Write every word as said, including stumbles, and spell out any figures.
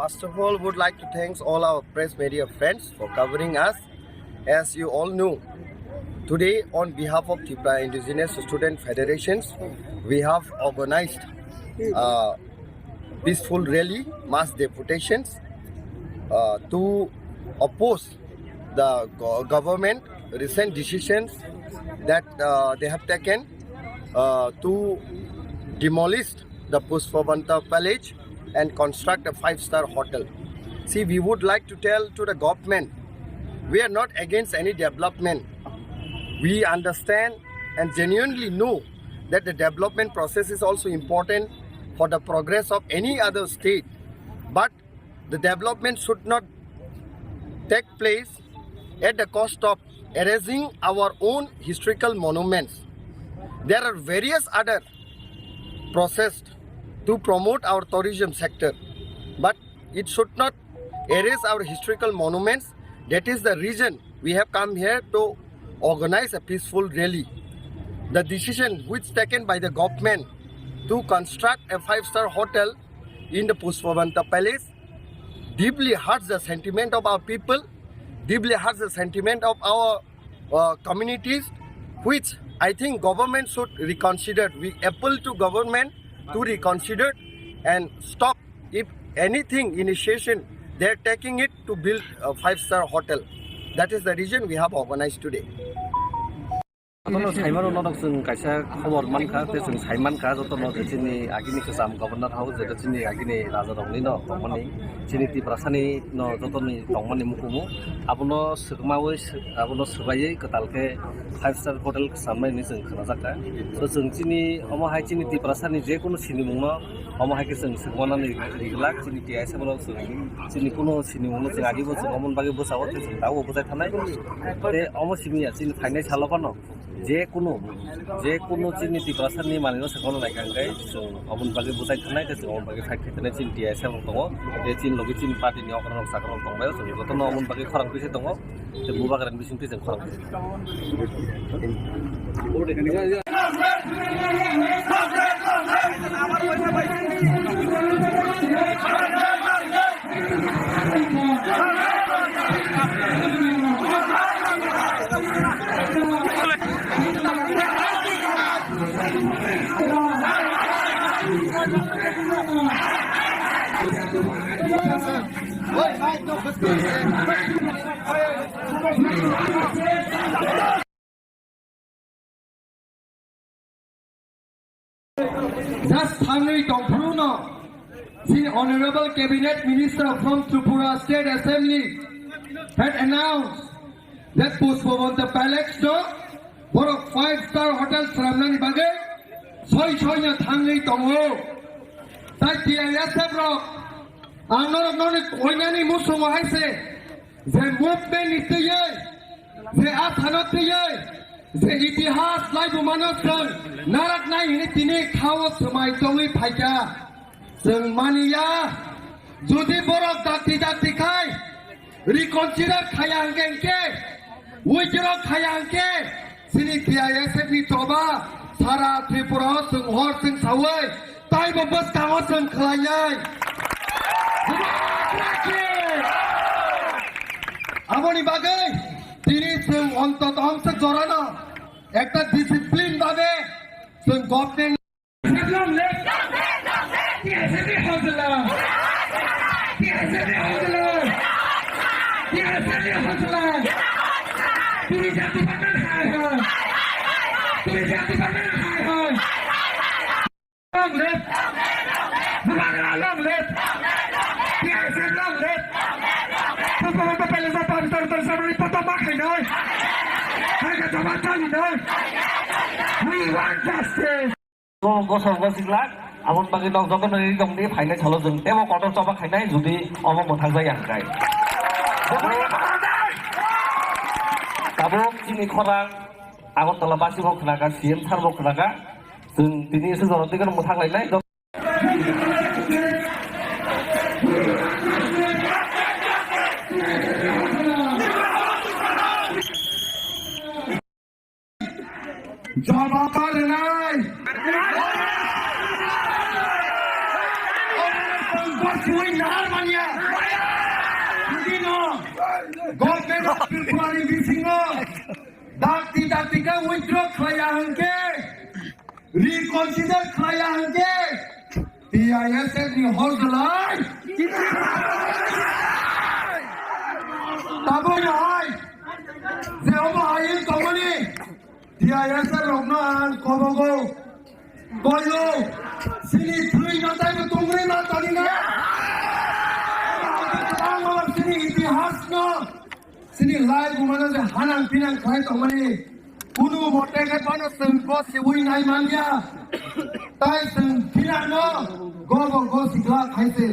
First of all, would like to thanks all our press media friends for covering us. As you all know, today on behalf of Tripura Indigenous Student Federations, we have organized a peaceful rally, mass deputations, uh, to oppose the go- government recent decisions that uh, they have taken uh, to demolish the Pushpavanta Palace and construct a five-star hotel. See, we would like to tell to the government, we are not against any development. We understand and genuinely know that the development process is also important for the progress of any other state. But the development should not take place at the cost of erasing our own historical monuments. There are various other process to promote our tourism sector, but it should not erase our historical monuments. That is the reason we have come here to organize a peaceful rally. The decision which taken by the government to construct a five-star hotel in the Pushpavanta Palace deeply hurts the sentiment of our people, deeply hurts the sentiment of our uh, communities, which I think government should reconsider. We appeal to government to reconsider and stop if anything initiation they are taking it to build a five-star hotel. That is the reason we have organized today. Jotono saimano norok chwng kaisa khobor mankha, tei chwng saimankha jotono je chini agini kwcham Governor House, je chini agini rajarokni no tongmani, chini Tiprasani no jotoni tongmani mukumu, abono swkmawi sw-, abono swbaiwi kwtal khe five star hotel samnai hinwi chwng khnajakha. So chwng chini omo hai chini Tiprasani je kunu sinimungno omo hai khe chwng swkmanani rijlak, chini T I S F rok chwng chini kunu sinimungno chwng agibo chwng omoni bagwi bwsao tei chwng tabukbo bwchai thanai. Tei omo simi ya chini phainai salo phano je kunu, je kunu chini Tiprasani manwino se kono naikha hwnkhe chwng omoni bagwi bwchai thanai tei chwng omoni bagwi fight khai thanai chini T I S F rok tongo. Tei chini logi chini party ni okra rok chakra rok tongbaio, chwng jotono omoni bagwi khorang twi se tongo. Tei bubagrani bisingtwi chwng khorang twi se tongo. Just thangwi tongphuru no, si Honorable Cabinet Minister from Tripura State Assembly had announced that Pushpavanta Palace no borok five star hotel swnamnani bagwi soi soi no thangwi tongo. Tai T I S F rok ang norok noni koinani musungo hai se je movement ni twiwi, je asano twiwi, je itihas laibumano chwng naraknai hwnwi tini khao swmai tongwi phaikha. Chwng maniya, jodi borok dakti dakti khai reconsider khaya hwnkhe, hwnkhe withdraw khaya hwnkhe, chini T I S F ni choba sara Tripura o chwng hor chwng sawi taibo bwskango chwng khlainai. Aboni bagwi tini chwng ontoto hongsa jorano ekta discipline bhabe chwng government Long live! T S F ni hojala! T S F ni hojala! T S F ni hojala! Tourism department hai hai! Tourism department hai hai! Long live! Bubagra long live! T S F long live! Pupu pupu pele sa pam tar tar sabri poto ma khai noi! Hai ka jawab chali noi! We want justice! Go, go, sir, go, siglak. Aboni bagwi nok joto nang ri tong di, phainai salo jwng tebo kotor choba khainai, jodi omo mwthang jaya hwnkhe. Tabuk chini khorang Agartala basi bo khnakha, C M sir bo khnakha. Jwng tini ese jora twi kheno mwthang lainai. Jawab rwnai. Gosiwi nahar manya. Bini no Government of Tripura ni bisingo dakti dakti khe withdraw khlaiya hwnkhe, reconsider khlaiya hwnkhe, T I S F ni hor dalai. Tabuk no hai je omo hai tongmani T I S F rokno ang kobogo koyo, sini thwi no taibo tongri ma tani na. Ang sini itihas no, sini lai bumano je hanang pinang khlai tongmani kunu mote khe bono chwng gosiwi nai manya. Tai chwng phinan no gobo gosi glak hai se.